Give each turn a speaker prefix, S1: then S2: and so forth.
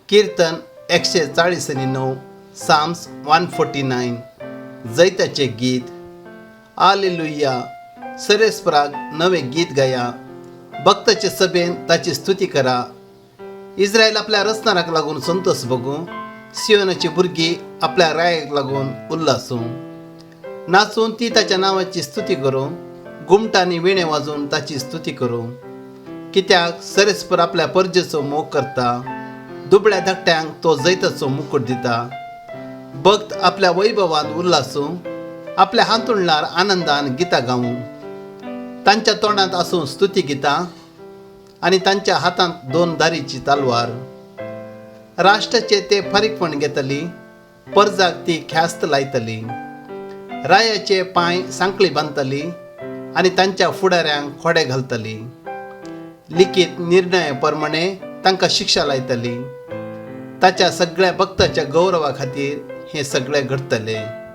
S1: किर्तन 149, Psalms 149. जैताचें गीत. आलेलुया. सरेस्पराक नवें गीत गाया. भक्ताचे सभेन ताची स्तुती करा. इस्रायल आपल्या रचणाराक लागून संतोष भोगूं. सियोनाची भुरगीं आपल्या रायाक लागून उल्लासूं. नाचून ती ताच्या नांवाची स्तुती करूं. घुमटांनी विणे वाजोवन ताची स्तुती करूं. कित्याक सरेस्पर आपल्या परजेचो मोग करता. दुबळ्या धाकट्यांक तो जैताचो मुकूट दिता. भक्त आपल्या वैभवान उल्लासूं. आपल्या हांतुळणार आनंदान गितां गावूं. तांच्या तोंडांत आसूं स्तुती गितां आनी तांच्या हातांत दोन दारीची तलवार. राष्ट्राचे ते फारीकपण घेतली. परजाक ती ख्यास्त लायतली. रायाचे पांय सांकळी बांदतली आनी तांच्या फुडाऱ्यांक खोडे घालतली. लिखीत निर्णया प्रमाणे तांकां शिक्षा लायतली. ताच्या सगळ्या भक्ताच्या गौरवा खातीर हें सगळें घडटलें.